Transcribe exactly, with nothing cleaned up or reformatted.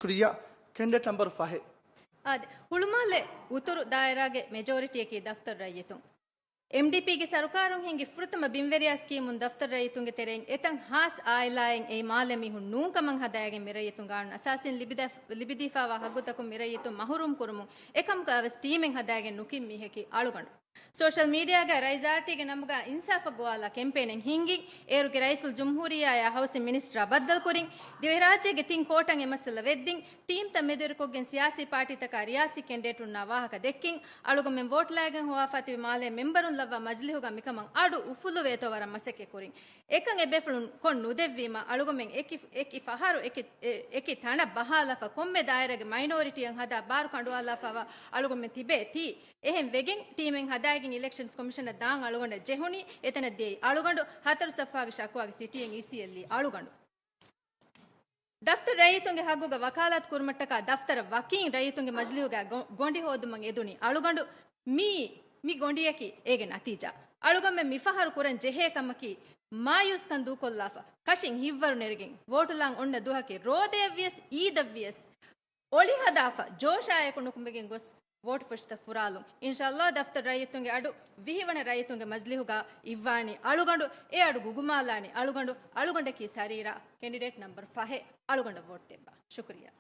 ކުރިޔާ ކެނޑިޑޭޓް ނަމްބަރު ފަހެއް. އާދެ، ހުޅުމާލެ އުތުރު ދާއިރާގެ މެޖޯރިޓީއަކީ ދަފްތަރު ރައްޔިތުން. އެމްޑީޕީގެ ސަރުކާރުން ހިންގި ފުރަތަމަ ބިންވެރިޔާ ސްކީމުން ދަފްތަރު ރައްޔިތުންގެ ތެރެއިން އެތަން ހާސް އާއިލާއެއް އެއީ މާލެ މީހުން ނޫން ކަމަށް ހަދައިގެން މި ރައްޔިތުން ގާނޫނު އަސާސީން ލިބިދެ-، ލިބިދީފާވާ ހައްގުތަކުން މި ރައްޔިތުން މަހުރޫމް ކުރުމުން އެކަމަކު އަވެސް ޓީމެއް ހަދައިގެން ނުކިން މީހަކީ އަޅުގަނޑު. ސޯޝަލް މީޑިއާގައި ރައިޒާ ޓީގެ ނަމުގައި އިންސާފަށް ގޮވާލާ ކެމްޕޭނެއް ހިންގިން، އޭރުގެ ރައީސުލް ޖުމްހޫރިއްޔާއާ ހައުސިން މިނިސްޓަރާ ބައްދަލުކުރިން، ދިވެހިރާއްޖޭގެ ތިން ކޯޓަށް އެ މައްސަލަ ވެއްދިން، ޓީމްތައް މެދުވެރިކޮށްގެން ސިޔާސީ ޕާޓީތަކާ ރިޔާސީ ކެންޑިޑޭޓުންނާ ވާހަކަ ދެއްކިން، އަޅުގަނޑުމެން ވޯޓްލާގެން ހޮވާފާ ތިބި މާލޭ މެމްބަރުން ލައްވާ މަޖިލީހުގަ މިކަމަށް އަޑު އުފުލުވޭތޯ ވަރަށް މަސައްކަތް ކުރިން. އެކަން އެބޭފުޅުން ކޮށް ނުދެއްވީމަ، އަޅުގަނޑުމެން އެކި، އެކި ފަހަރު އެކި، އެ، އެކި ތަނަށް ބަހާލާފަ ކޮންމެ ދާއިރާގެ މައިނޯރިޓީއަށް ހަދާ ބާރު ކަނޑުއަޅާފަވާ އަޅުގަނޑުމެން ތިބޭތީ. އެހެން ވެގެން ޓީމެއް ހަދާގެން އިލެކްޝަންސް ކޮމިޝަނަށް ދާން އަޅުގަނޑަށް ޖެހުނީ، އެތަނަށް ދިޔައީ އަޅުގަނޑު، ހަތަރު ސަފްހާގެ ޝަކުވާގެ ސިޓީއެއް އީސީއެލް އީ އަޅުގަނޑު. ދަފްތަރު ރައްޔިތުންގެ ހައްގުގަ ވަކާލާތު ކުރުމަށްޓަކާ ދަފްތަރަށް ވަކީން ރައްޔިތުންގެ މަޖިލީހުގައި ގޮ-، ގޮނޑި ހޯދުމަށް އެދުނީ އަޅުގަނޑު. މީ، މި ގޮނޑިއަކީ އޭގެ ނަތީޖާ. އަޅުގަނޑުމެން މިފަހަރު ކުރަން ޖެހޭ ކަމަކީ މާޔޫސްކަން ދޫކޮށްލާފަ، ކަށިން ހިތްވަރު ނެރެގެން ވޯޓުލާން އޮންނަ ދުވަހަކީ ރޯދަޔަށްވިޔަސް އީދަށްވިޔަސް އޮޅި ހަދާފަ، ޖޯޝާއެކު ނުކުމެގެން ގޮސް ވޯޓު ފޮށިތައް ފުރާލުން. އިންޝާﷲ ދަފްތަރު ރައްޔިތުންގެ އަޑު ވިހިވަނަ ރައްޔިތުންގެ މަޖިލީހުގަ އިއްވާނީ އަޅުގަނޑު، އެ އަޑު ގުގުމާލާނީ އަޅުގަނޑު، އަޅުގަނޑަކީ ސަރީރާ. ކެންޑިޑޭޓް ނަމްބަރު ފަހެއް އަޅުގަނޑަށް ވޯޓް ދެއްވާ. ޝުކުރިއްޔާ.